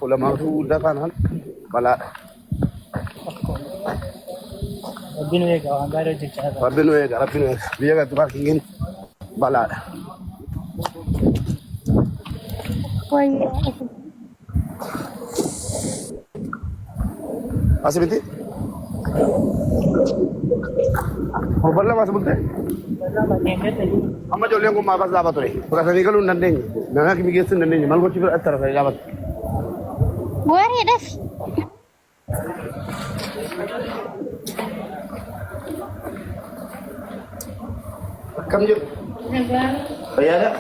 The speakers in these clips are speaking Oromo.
Tokko lamaatu guddaa taanaan balaadha. Rabbi nu eega waan gaarii hojjechaa irra. Rabbi nu eega, rabbi nu eega. Biyya kanatti paarkingiin balaadha. Wayyaa. Asi miti? Torban lama as bulte? Amma ijoolleen kun maaf as dhaabatu ture? Fudhatanii galuu hin dandeenye. Nama kimi geessuu hin dandeenye. Maal gochuu fudhatti tarafanii dhaabatu? Wareedhaaf. Akkam jiru? Fayyaadha?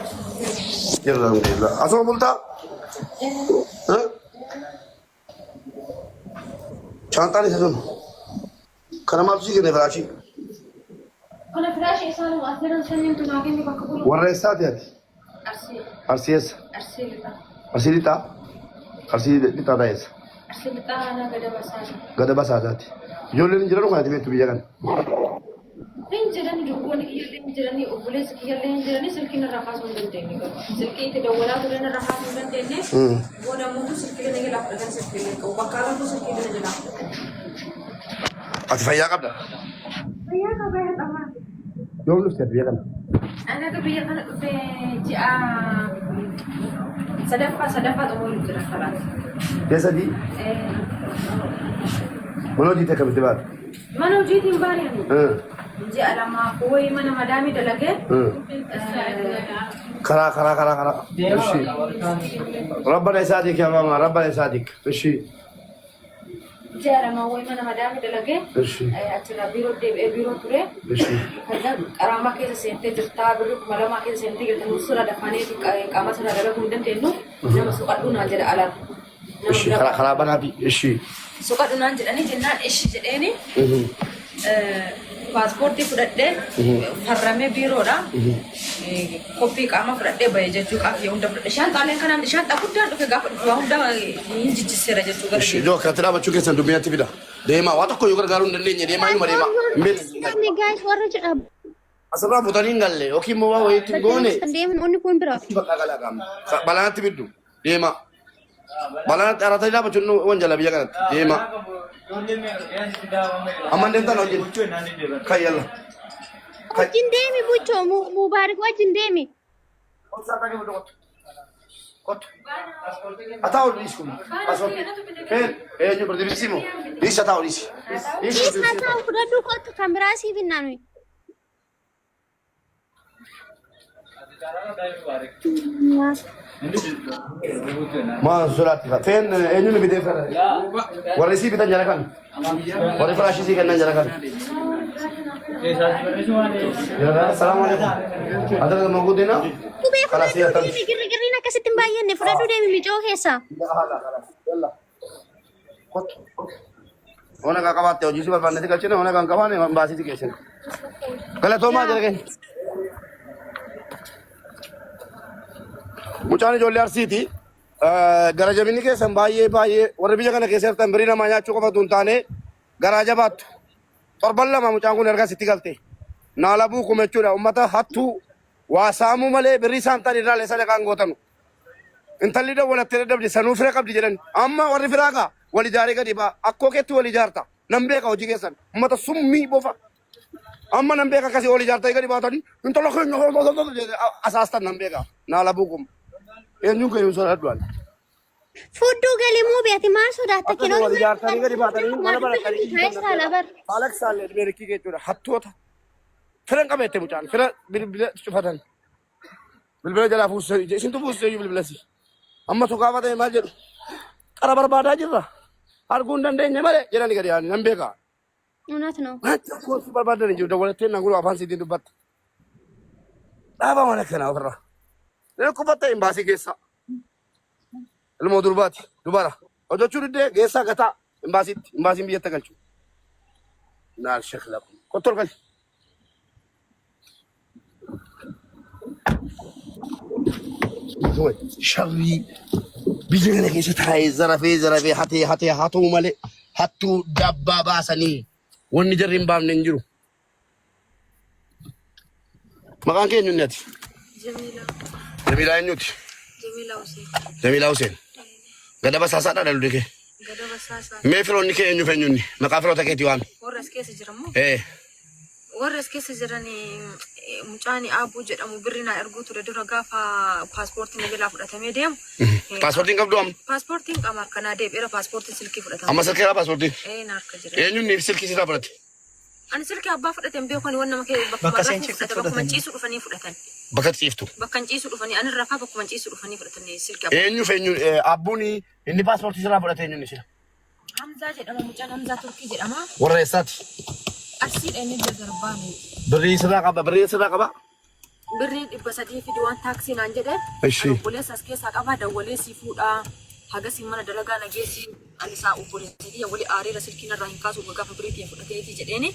Jirra alhamdulillah. Asuma bultaa? Shaanxaan isa sun. Kana maaltu sii kenne firaashii? Kana firaashii isaanuma asirran saniin tunaa kenne bakka bulu. Warra eessaati ati? Arsii. Arsii eessa? Arsii lixaa. Arsii lixaa? Arsii lixaa ta'e eessa? Arsii lixaa aanaa gada basaasa. Gada basaasaati. Ijoolleen hin jiran kan ati beektu biyya kana. Hin jirani durboonni kiyyallee hin jirani obboleessi kiyyallee hin jirani silkiin irraa kaasuu hin dandeenye garuu. Silkii itti dawwalaa turan irraa kaasuu hin dandeenye. Booda immoo silkii na jalaa fudhatan silkii illee qabu. Bakka agartuu silkii na jalaa fudhatan. Ati fayyaa qabda? Fayyaa qaba yaa xamaa. Yoom dhufte ati biyya kana? Ani akka biyya kana dhufe ji'a sadaffaa sadaffaa xumuru jira kalaas. Ji'a sadii? Mana hojiitti akkamitti baate? Mana hojiitiin baane ani. Ji'a lamaaf wayii mana madaamii dalagee. Karaa karaa karaa karaa. Ishi. Rabbana isaatik yaa maama rabbana isaatik. Ishi. Ji'a lama wayii mana madaamii dalagee. Ishi. Achirraa biiroo deebi'ee biiroo ture. Ishi. Kaza qaraamaa keessa seentee jirtaa birrii 2000 keessa seentee jirta nuti sirra dafanee qaama sirra dalaguu hin dandeenyu nama suqadhuu naan jedha alaan. Nama Ishi bira karaa karaa banaa fi ishi. Suqadhu naan jedhanii jennaan ishi jedheeni paaspoortii fudhadhee farramee biiroodha. Koppii qaamaa fudhadhee bahe jechuu qaafii hunda fudhadhe. Shaanxaaleen kanaan shaanxaa guddaan dhufe gaafa dhufe waa hunda hin jijjiseera jechuu gara Ishi iddoo akkanatti dhaabachuu keessan dubbii natti fida. Deemaa waa tokko yoo gargaaruu hin dandeenye deemaa inuma deemaa. Hin beektu. Namni guys warra jedha Asirraa butanii hin galle yookiin immoo waa wayiitti hin goone. deeman onni kun bira. Bakka galaa qaamna. Balaanatti fiddu. Deemaa. Balaan aratanii dhaabachuun wanjala biyya kanatti. Deemaa. Amma hin deemtan hojii. Kai yalla. Kai. Wajjin deemi buchoo Mubaarik wajjin deemi. Kottu. Ataa ol dhiisi kun. Asoo. Feen eenyu birdi moo? Dhiisi ataa ol dhiisi. Dhiisi. Dhiis haa ta'u fudhadhu kottu kan biraa siif hin naanu. Maal sodaatti fa? Feen eenyu nu bitee fara? Warri sii bitan jara kami? Warri firaashii sii kennan jara kami? Salaamu alaikum. Adara maguudina? Qubee Kalas fudhadhu yaa deemi tamshi. girri girriin akkasitti hin baay'anne fudhadhu deemi micoo keessaa. Kottu. Ona kan qabaatte hojii si barbaannetti galchine ona kan qabaanne baasiitti geessine. Galatoomaa jara keenya. Mucaan ijoollee Arsiiti. Gara jabinni keessan baay'ee baay'ee warri biyya kana keessa jirtan birii namaa nyaachuu qofatu hin taane garaa jabaattu. Torban lama mucaan kun erga sitti galte. Naala buukuma jechuudha. Uummata hattuu waa saamuu malee birrii saamtan irraalee sadaqaan gootanu. Intalli dawwalattee dadhabde sanuu fira qabdi jedhan. Amma warri firaa kaa wal ijaaree gadi ba'a. Akkoo keetti wal ijaarta. Nan beeka hojii keessan. Uummata summii bofa. Amma nan beeka akkasii wal ijaartanii gadi baatanii intala keenya asaastan nan beeka. Naala buukum. Eenyuun keenya hin sodaadhu ani. Fudduu galii muubi ati maal sodaatta Akkasuma kinoo wal ijaartanii gadi baatanii mana baratanii Taayisraa labar. Alak saalee dhibee jechuudha. Hattoota. Fira hin qabeette mucaan. Fira bilbila cufatan. Bilbila jalaa fuusisee isintu fuusisee iyyuu bilbila si. Amma tu gaafatame maal jedhu? Qara barbaadaa jirra. Arguu hin dandeenye malee jedhani gadi yaa'anii nan beeka. እውነት ነው። Maal kootu barbaadan hin jiru dawwalattee naan gulu afaan siitiin dubbatta. Dhaaba mana kanaa ofirraa. Inni kufatta imbaasii keessa. Ilmoo durbaati dubara. Hojjechuu diddee geessaa gataa imbaasiitti imbaasiin biyyatti galchu. Naal shakla kun. Kottu ol gali. Sharrii biyya kana keessa taa'ee zarafee zarafee hatee hatee hatuu malee hattuu dabbaa baasanii wanni jarri hin baafne hin jiru. Maqaan kee eenyuun ati? Jamiilaa. Jamiilaa eenyuti? Jamiilaa Hussein. Jamiilaa Hussein. Gada basaasaadha dhalli kee. Gada basaasaa. Mee firoonni kee eenyu feenyunni? Maqaa firoota keetii waami. Warra as keessa jiran moo? Ee. Warra as keessa jiran mucaan Aabbuu jedhamu birri naa erguu ture dura gaafa paaspoortiin na jalaa fudhatamee deemu. Paaspoortiin qabdu amma? Paaspoortiin qaba harka naa deebi'eera, paaspoortiin silkii fudhatama. Amma silkii irraa paaspoortiin? Ee, na harka jira. Eenyunni silkii sirraa fudhate? Ani silkii abbaa fudhate hin beeku, ani waan nama kee bakkuma Bakka isheen rafuu ciiftu fudhate, bakkuma fudhatanii. ciisu dhufanii fudhatan. Bakka ciiftu. Bakka hin ciisu dhufanii, ani rafaa bakkuma ciisu dhufanii fudhatan silkii abbaa. Eenyu feenyu abbuun inni paaspoortii sirraa fudhate eenyunni sila? Hamzaa jedhama mucaan, Hamzaa Turkii jedhama. Warra eessaati? Arsiidha inni, bira darbaani. Birrii sirraa qaba, birrii sirraa qaba. Birrii 300 fidi waan taaksii naan jedhe. Ishi. Ani obboleessa as keessaa qabaa, dawwalee sii fuudhaa. Hagasii mana dalagaa na geessi. Ani isaa obboleessa kiyya wali aareera, silkii narraa hin kaasu gaafa birrii kiyya fudhateeti jedheeni.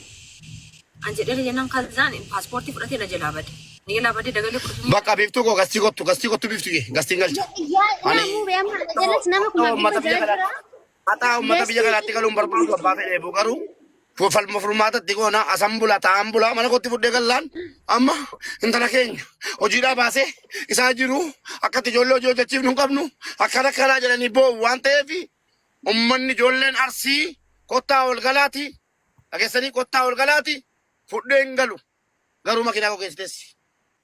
An jedheera jennaan kalzaan paaspoortii fudhatee na jalaa bade. Na jalaa bade dagalee 15. Bakka biiftuu koo gastii kottu, gastii kottu biiftuu gastiin galcha. Yaa Ani muubee amma jalatti nama kuma uummata dhibba biyya ja'a kanaatti jira. haxaa uummata biyya kanaatti galuun barbaadu abbaa fedhee buu garuu falma furmaatatti goona asan bula ta'an bula mana kootti fudhee gallaan amma intala keenya hojiidhaa baasee isaa jiru akkatti ijoollee hojii hojjechiifnu hin qabnu akkana akkanaa jedhanii boo'u waan ta'eef ummanni ijoolleen Arsii kottaa ol galaati, dhageessanii, kottaa ol galaati. Fudhee hin galu garuu makiinaa koo keessiteessi,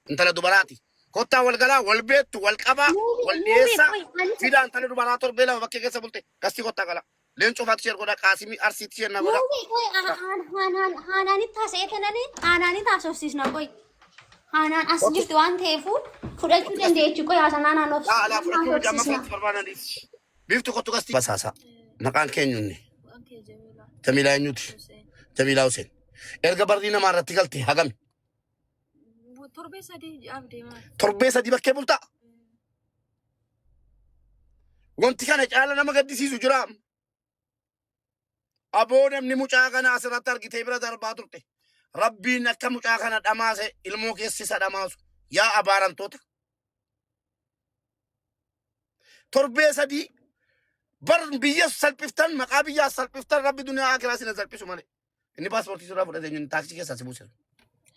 intala dubaraati, kottaa wal galaa, wal beektu, wal qabaa, wal Muubee dhiyeessaa qoy ani fidaa. Intala dubaraa torbee 2 bakkee keessa bulte gastii kottaa galaa. Leencoo faatti share godhaa, Qaasimii Arsiitti share naa godhaa. Muubee qoy, haanaanitti haasa'ee tanani haanaanitti haasofsiisna. Qoy, haanaan as jirti waan ta'eefu fudhachuu dandeechi. Qoy, haasanaa naan Laa alaa fudhachuu miti amma haasofsiisna. fudhachuu barbaadaniif. Biiftu kottu gastii. Basaasaa. Maqaan keenyunni. Jamiilaa eenyuti? Jamiilaa Hussein. Erga barrii namaa irratti galte hagami? Torbee 3 ji'aaf deemaa. Torbee 3 bakkee bultaa? Wanti kana caala nama gaddisiisu jira. Aboo, namni mucaa kana asirratti argitee bira darbaa turte. Rabbiin akka mucaa kana dhamaase ilmoo keessi isa dhamaasu. Yaa abaaramtoota. Torbee 3 bar biyya salphiftan, maqaa biyyaa salphiftan, rabbi duniyaa akiraa sina salphisu malee. Inni paaspoortii sirraa fudhate inni taaksii keessaa si buuse?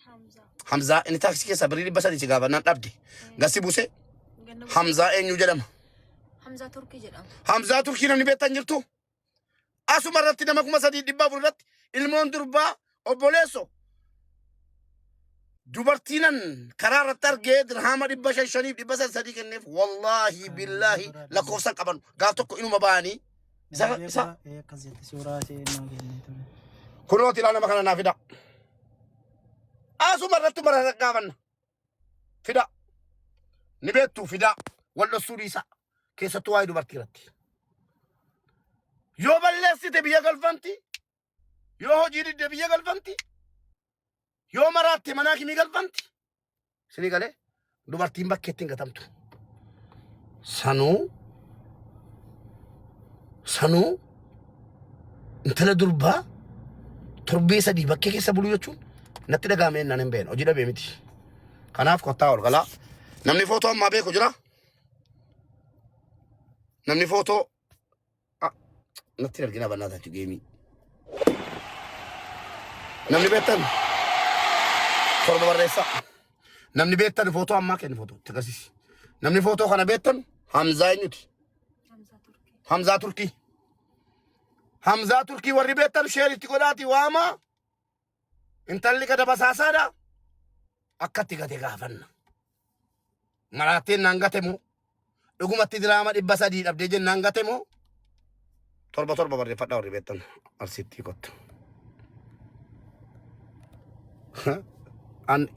Hamzaa. Hamzaa inni taaksii keessaa birrii 300 si gaafannaan dhabde. Gasi buuse. Ganna. Hamzaa eenyu jedhama? Hamzaa Turkii jedhama. Hamzaa Turkii namni beektan jirtu? Asuma irratti nama 3400 irratti ilmoon durbaa obboleesso dubartiinan karaa irratti argee dirhaama dhibba shan shaniif dhibba san sadii kenneef, wallaahi billaahi lakkoofsan qaban gaaf tokko inuma ba'anii isa isa Akkas jette, suuraa ishee naa kennee ture. Kunooti ilaa, nama kana naa fida. Asuma irratti mara gaafanna. Fida. Ni beektu, fida. Wal dhossuu dhiisa. Keessattuu waa'ee dubartii irratti. Yoo balleessite biyya galfamti. Yoo hojii didde biyya galfamti. Yoo maraatte manaa kimii galfamti. Isinii galee, dubartiin bakkeetti hin gatamtu. Sanuu sanuu intala durbaa torbee 3 bakkee keessa buluu jechuun natti dhaga'amee naan hin beekne, hojii dhabee miti. Kanaaf kottaa ol galaa. Namni footoo ammaa beeku jira? Namni footoo natti hin argina bannaa tachu geemii. Namni beektan 7 barreessaa. Namni beektan footoo ammaa kenni, footoo itti agarsiisi. Namni footoo kana beektan Hamzaa eenyuti? Hamzaa Turkii. Hamzaa Turkii. Hamzaa Turkii warri beektan share itti godhaati waama. Intalli gada basaasaadha. Akkatti gate gaafanna. Maraatteen naan gate moo? Dhugumatti diraama 300 dhabdee jennaan gate moo? 7 7 barreeffadhaa warri beektan Arsiitti kottu. An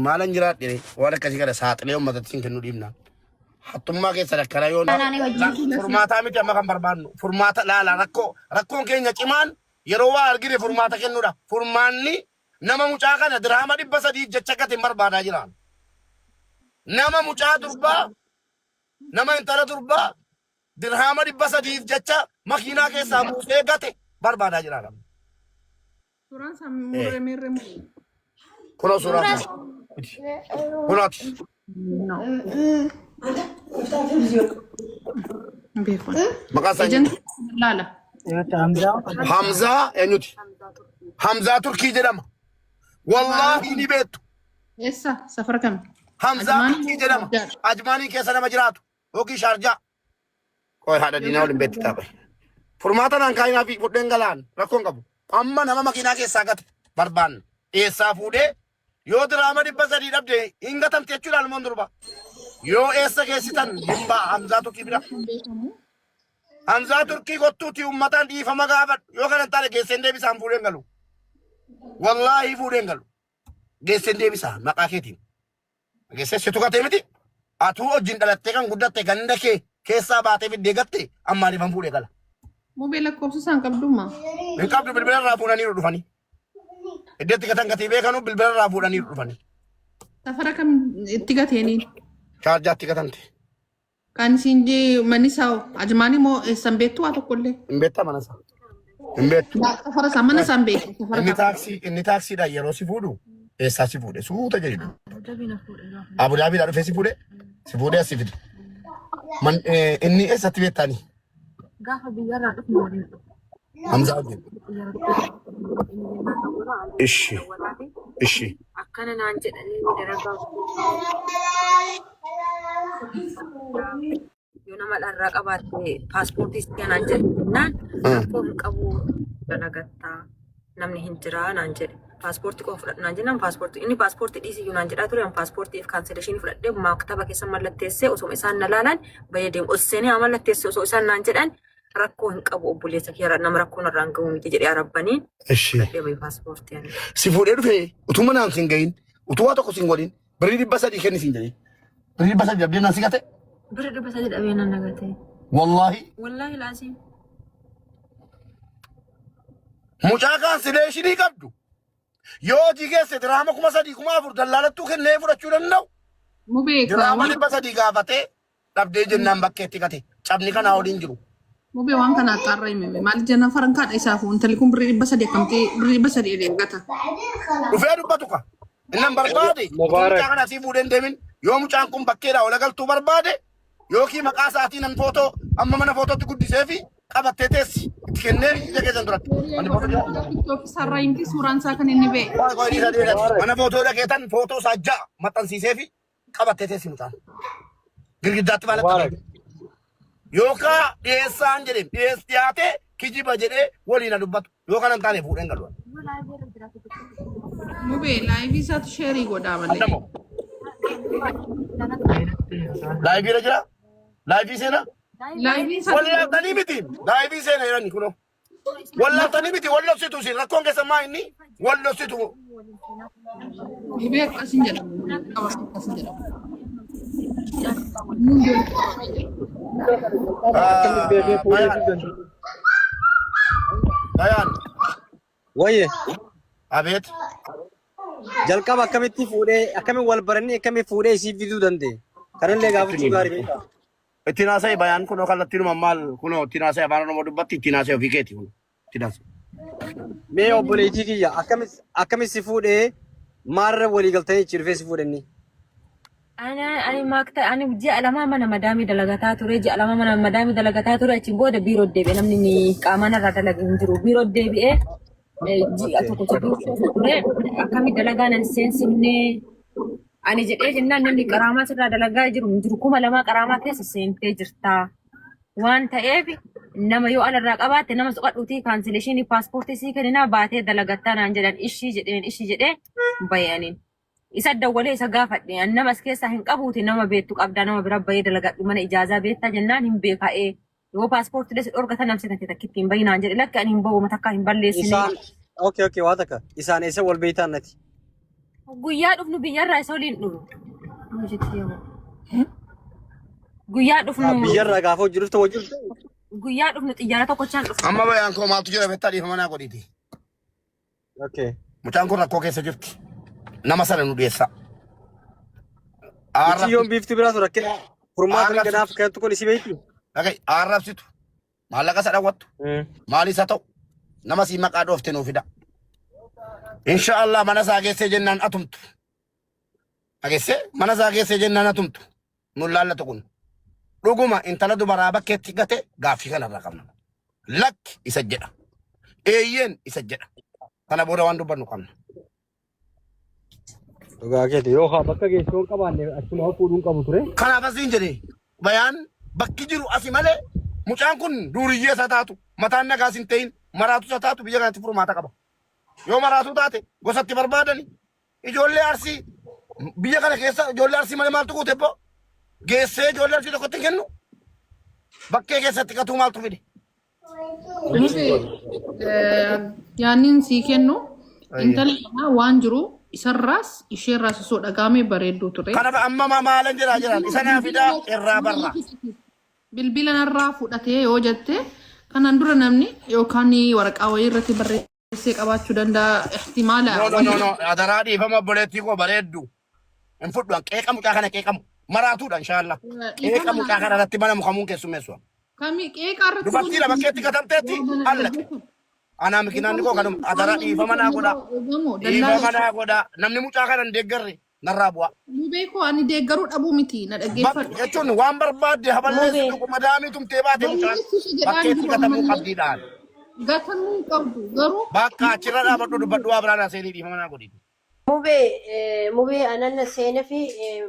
maalan jiraadhe waan akkasii kana saaxilee uummatatti hin kennu dhiibnaan. Hattummaa keessan akkana yoo Aanaan wajjin. Furmaataa miti amma kan barbaannu. Furmaata laala, rakkoon keenya cimaan yeroo waa argine furmaata kennuudha. Furmaanni nama mucaa kana dirhaama 300 jecha gate hin barbaadaa jiraan. Nama mucaa durbaa, nama intala durbaa dirhaama 300f jecha makiinaa keessaa buusee gate barbaadaa jiraan. Suuraan isaa murree meerree murree. Kunoo suuraan isaa. Kunooti. Beeku. Maqaan isaa eenyu? Ejantii laala. Hamzaa. Hamzaa eenyuti? Hamzaa Turkii. Hamzaa Turkii jedhama. Wallaahi ni beektu. Eessa? Safara kami? Hamzaa Ajmaan Turkii jedhama. Sharjaadha. Ajmaanii keessa nama jiraatu. Yookiin Shaarjaa. Qoy haadha diinaa waliin beetti taaphe. Furmaata naan kaayinaa fi fudheen galaan rakkoon qabu. Amma nama makiinaa keessaa gate barbaanna. Eessaa fuudhee yoo diraama 300 dhabde hin gatamte jechuudha almoon durba. Yoo eessa geessitan hin ba'a Hamzaa Turkii bira. Hamzaa Turkii kottuuti uummataan dhiifama gaafadhu. Yoo kana hin taane geesseen deebisaan fuudheen galu. Wallaahii fuudheen galu. Geesseen deebisaa maqaa keetiin. Geessee situ gatee miti. Atuu wajjin dhalattee kan guddatte ganda kee keessaa baatee fiddee gatte ammaa dhifan fuudhee gala. Mubee lakkoofsa isaan qabdummaa. Hin qabdu bilbila irraa fuudhaniiru dhufanii. Iddootti gatan gatii beekanu bilbila irraa fuudhaniiru dhufanii. Safara kam itti gateeniin? Shaarjaatti gatamte. Kan isin jee manni isaa hoo? Ajmaanii moo eessan beektu waa tokkollee? Hin beektaa mana isaa. Hin beektu. Safara isaa mana isaa hin beektu. Safara Inni isaa. taaksii inni taaksiidhaan yeroo si fuudhu eessaa si fuudhe suuta jedhi. Abu Daabiidhaa dhufee si fuudhe si fuudhee as si fide. Man, inni eessatti beektaani? Gaafa biyyarraa dhufnu waliin dhufne. Hamzaa wajjin. Ishi ishi. Akkana naan jedhanii dalagaa yoo nama dharraa qabaatte paaspoortii si naan jedhe jennaan rakkoo hin qabu dalagattaa namni hin jiraa naan jedhe paaspoortii qofa fudhadhu naan jennaan paaspoortii inni paaspoortii dhiisiyyuu naan jedhaa ture an paaspoortiif kaansileeshinii fudhadhee maktaba keessa mallatteessee osoo isaan na laalan bahee deemu osoo seenee haa mallatteesse osoo isaan naan jedhan rakkoo hin qabu obboleessa kiyya nama rakkoo narraan gahu miti jedhee arabbanii Ishi. fudhadhee bahe paaspoortii ani. Si fuudhee dhufee utuu manaan sin gahin utuu waa tokko sin godhin birrii 300 kenni sin jedhee. Birrii 300 dhabdee naan si gate. Birri 300 dhabee nan nagate. Wallaahi. Wallaahi laasiin. Mucaa kaansileeshinii qabdu. Yoo hojii geesse diraama 3000 4000 dallaalattuu kennee fudhachuu danda'u. Mubee Diraama waan 300 gaafatee dhabdee jennaan bakkeetti gate. Cabni kanaa oliin jiru. Mubee waan kana axxaarra himame. Maal jenna farankaadha isaaf intalli kun birrii 300 akkamtii birrii 300 eeggata. Dhufee dubbatu ka. Innan barbaade utuu Mubaarak. mucaa kana asii fuudhee hin deemin yoo mucaan kun bakkeedhaa ol agaltuu barbaade yookiin maqaa isaatiin nan footoo amma mana footootti guddisee fi qabattee teessi itti kennee ija keessan duratti. Manni footoo jira. TikTok isaarraa himti suuraan isaa kan inni ba'e. Qoy qoy dhiisa dhiisa. Mana footoo dhaqeetan footoo isaa ja'a maxxansiisee fi qabattee teessi mucaan. Girgiddaatti maal akka Mubaarak. yookaan dhiyeessaan jedheen dhiyeess dhiyaatee kijiba jedhee waliin haa dubbatu yoo kana hin taane fuudheen galu. Mubee laayivii isaatu sheerii godhaa malee. Adda moo? Laayivii irra jira? Laayivii seenaa? Laayivii isaatu Wallaaltanii miti. Laayivii seena jedhani kunoo. Wallaaltanii miti wal dhoksitu isin rakkoon keessan maa inni wal dhoksitu. Mubee akkas hin jedhamu. Qabas akkas hin jedhamu. Nuun ijoollee qabamee jira. Akkamitti beekee fuudhee Bayaan fi danda'u? bayaan Wayye abeet jalqaba akkamitti fuudhee akkamitti wal baranii akkamitti fuudhee isii fiduu danda'e? Kanallee gaafachuu gaarii beektaa? Ittiin haasa'e bayaan kunoo kallattiinuma maal kunoo ittiin haasa'e afaan oromoo dubbatti ittiin haasa'e ofii keeti kunoo ittiin haasa'e. Mee obboleettii kiyya akkamitti akkamitti si fuudhee maalirra walii galtanii ichi dhufee si fuudhe inni? Ana ani maakta ani ji'a lamaa mana madaamii dalagataa ture ji'a lama mana madaamii dalagataa ture achiin booda biiroo deebi'e namni ni qaamaan irraa dalage hin jiru biiroo deebi'ee ji'a Okay. tokko tokko ture akkami dalagaa nan seensifne Ani jedhee jennaan namni qaraamaa sirraa dalagaa jiru hin jiru 2000 qaraamaa keessa seentee jirta. Waan ta'eef nama yoo alarraa qabaatte nama soqadhuutii kaansileeshinii paaspoortii sii kenninaa baatee dalagattaa naan jedhan ishii jedheen ishii jedhee bayaniin. Isa dawwalee isa gaafadhe ani nama as keessaa hin qabuuti nama beektu qabdaa nama bira bahee dalagadhu mana ijaazaa beektaa jennaan hin beekaa'ee yoo paaspoortii si dhorkatan namsi takka takkitti hin bahinaan jedhe lakki ani hin bahu matakkaa hin balleessine. Isaan okay okay waa takka isaan eessa wal beektaan nati? Guyyaa dhufnu biyyarraa isa waliin dhufnu. Hojiitti yeroo. Guyyaa dhufnu Biyyarraa gaafa hojii dhufte hojii dhufte. guyyaa dhufnu xiyyaara tokkochaan dhufnu. Amma bayaan koo maaltu jira beektaa dhiifama naa godhiiti. Okay. Mucaan kun rakkoo keessa jirti. Nama sana nu dhiyeessaa. Mucayyoon biiftuu biraatu rakkina furmaata Arrabsitu. ganaaf kanatu kun isii beekti. Dhaga'i arrabsitu. Maallaqa isa dhawwattu. Maal isa ta'u. Nama sii maqaa dhoofte nuu fida. Insha Allah mana isaa geessee jennaan atumtu. Dhageessee mana isaa geessee jennaan atumtu. Nun laallatu kun. Dhuguma intala dubaraa bakkeetti gate gaaffii kanarraa qabna. Lakki isa jedha. Eeyyeen isa jedha. Kana booda waan dubbannu qabna. Dhugaa keeti yoo haa bakka geessu hin qabaanne achuma fuudhuun qabu ture. Kanaaf asiin jedhe bayaan bakki jiru asi malee Mucaan kun duuriyyee isa taatu mataan nagaas hin ta'in maraatu isa taatu biyya kanatti furmaata qaba. Yoo maraatuu taate gosatti barbaadani. Ijoollee Arsii biyya kana keessa ijoollee Arsii malee maaltu guute boo? Geessee ijoollee Arsii tokkotti hin kennu. Bakkee keessatti qatuu maaltu fide? Yaanniin sii kennu intala kana waan jiru isarraas isheerraas osoo dhagaamee bareedduu ture. Kana amma maalan jedhaa jiran isa naa fidaa irraa barra. Bilbila narraa fudhatee yoo jette kanaan dura namni yookaan waraqaa wayii irratti barreessee qabaachuu danda'a ihtimaala. No, no, no, no. Adaraa dhiifama obboleettii koo bareeddu. Hin fudhu. Qeeqa mucaa kana qeeqamu. Maraatuudha inshaallah. Qeeqa mucaa kana irratti banamu kamuun keessummeessu. Kami qeeqa irratti Dubartiidha bakkeetti gatamteetti allaqe. Anaa mikinaan koo kanuma. Adaraa dhiifama naa godhaa. Dhiifama naa godhaa. Namni mucaa kana hin deeggarre narraa bu'aa. Mubee koo ani deeggaruu dhabuu miti na Bakka dhaggeeffadhu. jechuun waan barbaadde haballeessitu madaamii tumtee baate mucaan Balleessisu jedhaan bakkeetti jiru gatamuu ammallee qabdiidhaan. gatamuu hin qabdu garuu Bakka achirra dhaabadhu dubbadhu waa biraan seenii dhiifama naa godhi. Mubee mubee ananna seenee fi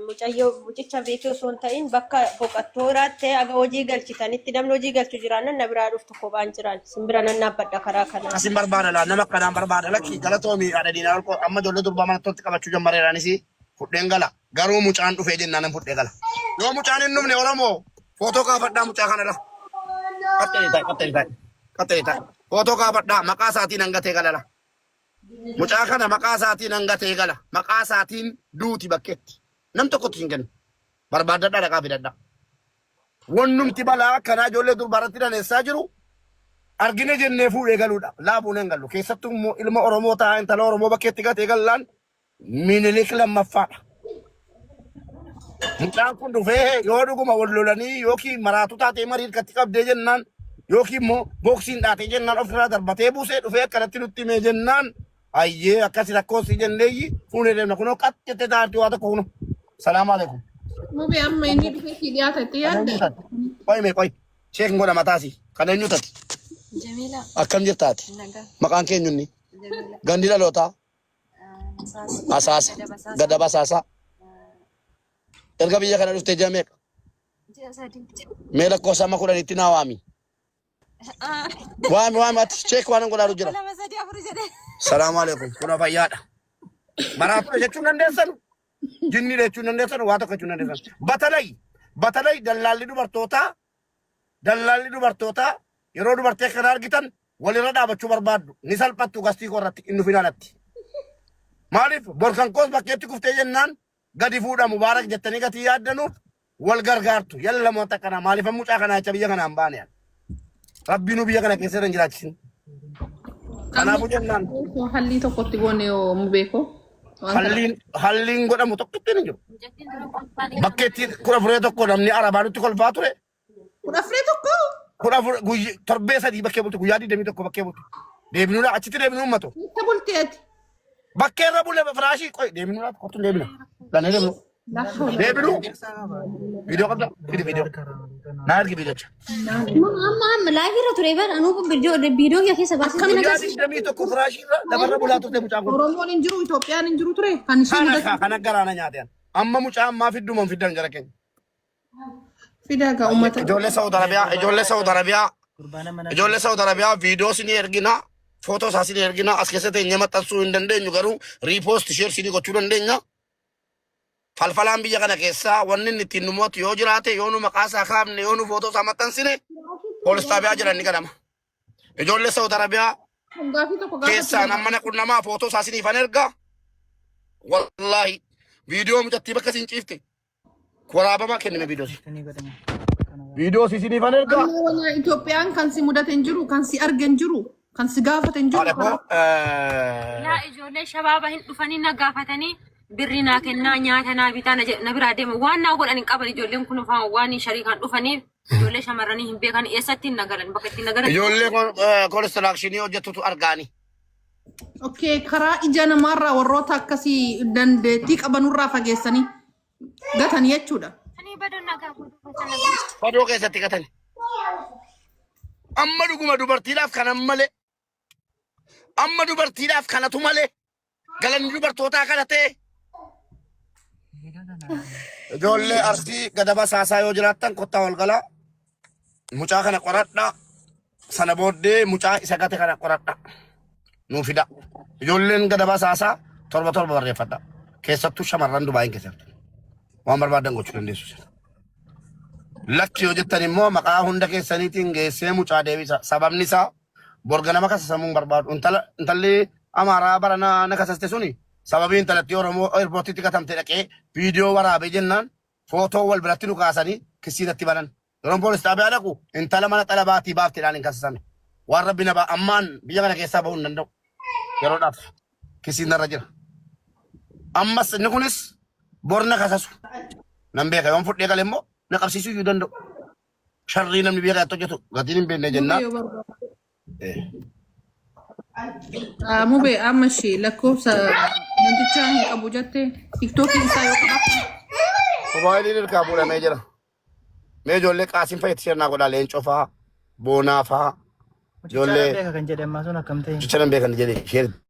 mucayyoo mucicha beekee osoo hin ta'in bakka boqottooraatti aga hojii galchitanitti namni hojii galchu jiraannan na biraa dhuftu kophaan jiraan simbira nan dhaabbadha karaa kanaan. Akkasin barbaada laa nama akkanaan barbaada lakki galatoomi haadha diinaa olkoo amma ijoollee durbaa mana tolti qabachuu jammareeraanis fudheen gala garuu mucaan dhufee jennaan nan fudhee gala. Yoo mucaan hin dhufne Oromoo footoo kaafadhaa mucaa kana la. Qaxxee taa'e qaxxee taa'e qaxxee taa'e footoo kaafadhaa maqaa isaatiin hangatee gala la. Mucaa kana maqaa isaatiin hangatee gala. Maqaa isaatiin duuti bakkeetti. Nam tokkotti hin kennu. Barbaaddadhaa dhaqaa fidadhaa. Wannumti balaa akkanaa ijoollee durbaa irratti daneessaa jiru argine jennee fuudhee galuudha. Laa fuunee hin gallu. Keessattuu immoo ilma Oromoo ta'a intala Oromoo bakkeetti gatee gallaan Minilik lammaffaadha. Mucaan kun dhufee yoo dhuguma wal lolanii yookiin maraatuu taatee marii harkatti qabdee jennaan yookiin immoo booksiin dhaatee jennaan ofirraa darbatee buusee dhufee akkanatti nutti himee jennaan ayyee akkasi rakkoon si jenneeyyi fuunee deemna kunoo qax jettee taartii waa tokko kunoo. Salaam alaikum. Mubee amma inni dhufee sii dhiyaata itti Kan eenyu yaadda. tati? Qoy mee qoy. Sheek godha mataasi. Kan eenyu tati? Jamila Akkam jirtaati? nagaa Maqaan keenyunni? Jamila Gandi dhalootaa? Asaasa Asaasa. gadaba asaasa Gadaba Asaasaa. Erga biyya kana dhuftee ji'a meeqa? ji'a 3. Mee lakkoofsa amma kudhanitti naa waami. Waami waami ati cheek waan godhaaru jira. 2 3 4 jedhee. Salaamu alaikum. Kuna fayyaadha. Maraatudha jechuun dandeessanu. Jinni jechuun dandeessanu. Waa tokko jechuun dandeessanu. Batalay. Batalay dallaalli dubartootaa Dallaalli dubartootaa yeroo dubartii akkana argitan walirra dhaabachuu barbaaddu. Ni salphattu gastii koo irratti hin dhufin alatti. Maaliif borkan koos bakkeetti kuftee jennaan gadi fuudha mubaarak jettanii gatii yaaddanuuf wal gargaartu. Yalla moota kana maaliif mucaa kanaa jecha biyya kanaa hin baane ani. Rabbiinuu biyya kana keessa hin jiraachisin. Kanaafuu jennaan Hallii tokkotti goone yoo mubee koo. Waan kana. halliin halliin godhamu tokkotti hin jiru. Mucattiin dura kolfaa Bakkeetti 14 namni arabaa nutti kolfaa ture. 14? 14 guyya torbee 3 bakkee bulti guyyaa 21 bakkee bulti. Deebinuudha achitti deebinuu uummatu. Eessa bultee ati? Bakkee irra bule firaashii qoy deebinuudha kottu deebina. Lanee deebinu. Laa hawla. Deebinu. Viidiyoo qabda fidi viidiyoo. Naa ergi viidiyocha. Amma amma live irra ture bara anuu viidiyoo viidiyoo kiyya keessa baasee Guyyaa agarsiisa. 21 firaashii irra lafarra bulaa turte mucaan kun. Oromoon hin jiru, Itoophiyaan hin jiru ture. Kan ishee Kana mudate kana garaana nyaate. Amma mucaa ammaa fidduman fiddan jara keenya. fidaa gaa uummata. Ijoollee Saudi Arabiyaa, ijoollee Saudi Arabiyaa, Gurbaana mana ijoollee Saudi Arabiyaa viidiyoo sinii ergina, footoo isaa sinii ergina, as keessa teenyee maxxansuu hin dandeenyu garuu riipoost sheer sinii gochuu dandeenya. Falfalaan biyya kana keessaa wanni inni ittiin nu mo'atu yoo jiraate yoo nu maqaa isaa kaafne yoo nu footoo isaa maxxansine poolis xaabiyaa jiran ni ganama. Ijoollee Saudi Arabiyaa Gaafii tokko gaafachuu keessaan amma na qunnamaa footoo isaa siniifan erga. Wallaahi viidiyoo mucattii bakka isin ciifte Waraabama kennime viidiyoo si. Ni godhama. Viidiyoo si isiniifan ergaa. Amma wana Itoophiyaan kan si mudate hin jiru, kan si arge hin jiru, kan si gaafate hin jiru. Haadha koo Yaa ijoollee shabaaba hin dhufanii na gaafatanii birrii naa kennaa nyaata naa bitaa na jedh- na biraa deema waan naa godhan hin qaban ijoolleen kun faan waan shariikaan dhufaniif ijoollee shamarranii hin beekan eessatti hin nagalan bakka itti nagalan. Ijoollee konistiraakshinii hojjettutu argaani. Okay, karaa ija namaarraa warroota akkasii dandeettii qabanurraa fageessanii gatan jechuudha. Ani badoon nagaa godhu nagaa. Badoo keessatti gatan. Amma dhuguma dubartiidhaaf kanan malee. Amma dubartiidhaaf kanatu malee. Galanni dubartootaa kana ta'e. Ijoollee Arsii gadaba saasaa yoo jiraattan kottaa wal galaa. Mucaa kana qoradhaa. Sana booddee mucaa isa gate kana qoradhaa. Nuu fida. Ijoolleen gada basaasaa torba torba barreeffadha. Keessattuu shamarran Dubaayin keessatti. Waan barbaadan gochuu dandeessu. isin. Lakki yoo jettan immoo maqaa hunda keessaniitiin geessee mucaa deebisa. Sababni isaa borga nama kasasamuu hin barbaadu. Intala intalli Amaaraa bara na, na kasaste suni sababii intalattii Oromoo eerpoortiitti gatamte dhaqee viidiyoo waraabee jennaan footoo wal biratti nu kaasanii kissii natti banan. Yeroon poolis xaabiyaa dhaqu intala mana xalabaatii baafteedhaan hin kasasame. Waan rabbi na baa ammaan biyya kana keessaa bahuu hin danda'u. Yeroodhaaf kisiin narra jira. Ammas inni kunis bor na kasasu. Nan beeka yoon fudhee gale immoo na qabsiisuu iyyuu danda'u. Sharrii namni biyya kanatti hojjetu gatiin hin beekne Mubee jennaan. yoo barbaade. Mubee amma ishee lakkoofsa namtichaa hin qabu jette tiktookii isaa yoo qabaate. Mobaayiliin hirkaa fuudhamee jira. Mee ijoollee qaasiin fayyatti shirnaa godhaa leencoo fa'aa boonaa fa'aa Mucicha ijoollee beeka kan jedhe ammaa sun akkam ta'e? jecha nan beekan jedhe ishee.